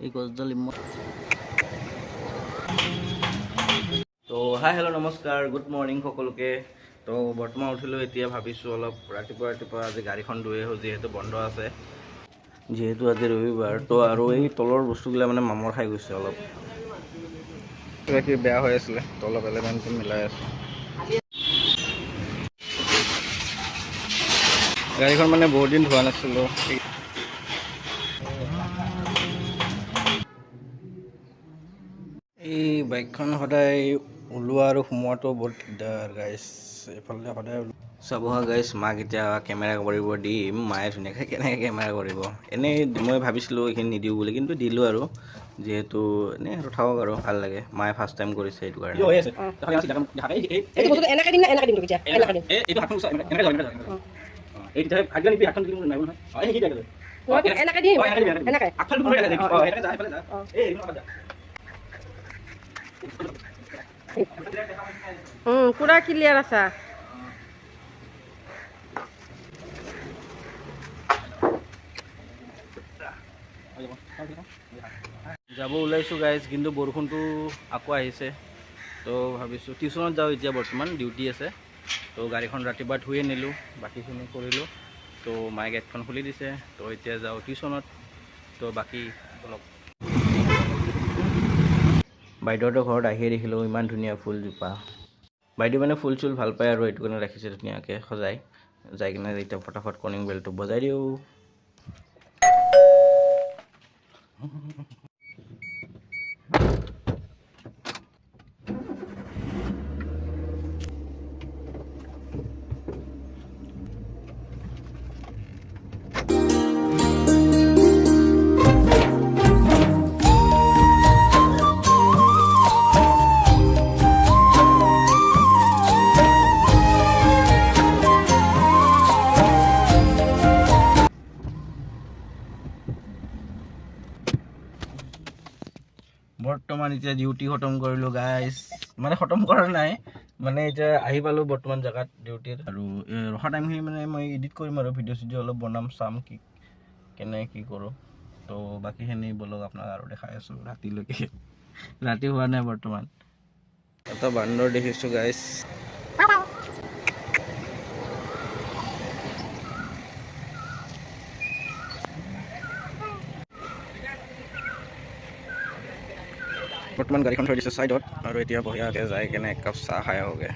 এই গছডাল ইমান। তো হাই, হেল্ল', নমস্কাৰ, গুড মৰ্ণিং সকলোকে। তো বৰ্তমান উঠিলোঁ, এতিয়া ভাবিছোঁ অলপ ৰাতিপুৱা ৰাতিপুৱা আজি গাড়ীখন ধুই আহোঁ, যিহেতু বন্ধ আছে, যিহেতু আজি ৰবিবাৰ। তো আৰু এই তলৰ বস্তুগিলা মানে মামৰ খাই গৈছে, অলপ কিবা কিবি বেয়া হৈ আছিলে, তো অলপ এলিমেণ্টটো মিলাই আছোঁ। গাড়ীখন মানে বহুত দিন ধোৱা নাছিলোঁ। এই বাইকখন সদায় ওলোৱা আৰু সোমোৱাটো বহুত দিগদাৰ গাইছ। এইফালে সদায় চাব গাইছ, মাক এতিয়া কেমেৰা কৰিব দিম। মায়ে ধুনীয়াকৈ কেনেকৈ কেমেৰা কৰিব। এনেই মই ভাবিছিলোঁ এইখিনি নিদিওঁ বুলি, কিন্তু দিলোঁ আৰু, যিহেতু এনেই আৰু থাকক আৰু, ভাল লাগে। মায়ে ফাৰ্ষ্ট টাইম কৰিছে, এইটো কাৰণে। এইটো বস্তুটো এনেকে দিম না এনেকে দিম? তোক এতিয়া এনেকে দিম। নহয়, তোক এনেকে দিম, এনেকে। পুৰা ক্লিয়াৰ আছা। যাব ওলাইছোঁ গাইজ, কিন্তু বৰষুণটো আকৌ আহিছে। তো ভাবিছোঁ টিউশ্যনত যাওঁ। এতিয়া বৰ্তমান ডিউটি আছে। তো গাড়ীখন ৰাতিপুৱা ধুই আনিলোঁ, বাকীখিনি কৰিলোঁ। তো মায়ে গেটখন খুলি দিছে। তো এতিয়া যাওঁ টিউশ্যনত। তো বাকী অলপ বাইদেউহঁতৰ ঘৰত আহিয়ে দেখিলোঁ ইমান ধুনীয়া ফুলজোপা। বাইদেউ মানে ফুল চুল ভাল পায় আৰু এইটো কাৰণে ৰাখিছে ধুনীয়াকৈ সজাই। যাই কিনে এতিয়া ফটাফট কলিং বেলটো বজাই দিওঁ। বৰ্তমান এতিয়া ডিউটি খতম কৰিলোঁ গাইজ, মানে খতম কৰা নাই, মানে এতিয়া আহি পালোঁ বৰ্তমান জেগাত ডিউটিত। আৰু এই ৰখা টাইমখিনি মানে মই এডিট কৰিম আৰু ভিডিঅ' চিডিঅ' অলপ বনাম, চাম কি কেনে কি কৰোঁ। তো বাকীখিনি বলক আপোনাক আৰু দেখাই আছোঁ ৰাতিলৈকে। ৰাতি হোৱা নাই বৰ্তমান। এটা বান্দৰ দেখিছোঁ গাইজ। বৰ্তমান গাড়ীখন থৈ দিছে ছাইডত আৰু এতিয়া বঢ়িয়াকৈ যাই কেনে এক কাপ চাহ খাই আহোঁগৈ।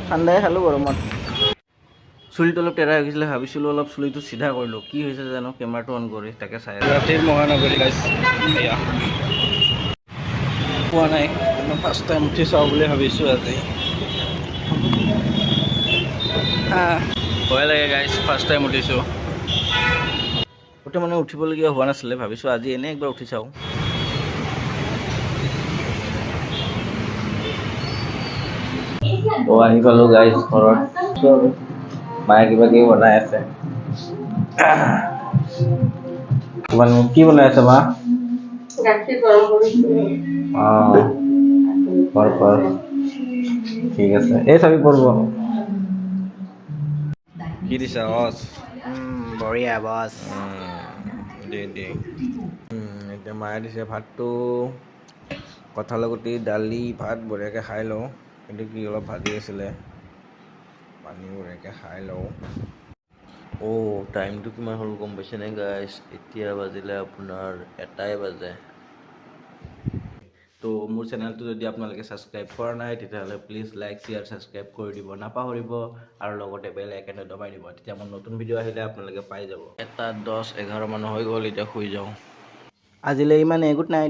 ঠাণ্ডাই খালোঁ গৰমত। চুলিটো অলপ টেৰা হৈ গৈছিলে, ভাবিছিলোঁ অলপ চুলিটো চিধা কৰিলোঁ। কি হৈছে জানো, কেমেৰাটো অন কৰি তাকে চাই আছোঁ। ৰাতিৰ মহানগৰী গাইজ, এয়া পোৱা নাই। ফাৰ্ষ্ট টাইম উঠি চাওঁ বুলি ভাবিছোঁ আজি। ভয় লাগে গাইজ, ফাৰ্ষ্ট টাইম উঠিছোঁ। গোটেই মানে উঠিবলগীয়া হোৱা নাছিলে, ভাবিছোঁ আজি এনেই একবাৰ উঠি চাওঁ। তো আহি পালোঁ গাইজ ঘৰত। মায়ে কিবা কিবি বনাই আছে। মানে কি বনাই আছে মা? গাখীৰ গৰম কৰিছোঁ। অঁ, কৰ কৰ, ঠিক আছে। এই চাবি পৰব কি দিছা বছ? বঢ়িয়া বছ। দে দে। এতিয়া মায়ে দিছে ভাতটো, কঁঠালৰ গুটি, দালি, ভাত বঢ়িয়াকৈ খাই লওঁ। এইটো কি অলপ ভাজি আছিলে, পানী বঢ়িয়াকৈ খাই লওঁ। অ' টাইমটো কিমান হ'ল গম পাইছেনে গাইজ? এতিয়া বাজিলে আপোনাৰ 1টাই বাজে। তো মোৰ চেনেলটো যদি আপোনালোকে ছাবস্ক্ৰাইব কৰা নাই, তেতিয়াহ'লে প্লিজ লাইক, শ্বেয়াৰ, ছাবস্ক্ৰাইব কৰি দিব নাপাহৰিব আৰু লগতে বেল আইকনটো দবাই দিব। তেতিয়া মোৰ নতুন ভিডিঅ' আহিলে আপোনালোকে পাই যাব। 1টা 10-11 মান হৈ গ'ল, এতিয়া শুই যাওঁ। আজিলৈ ইমানেই, গুড নাইট।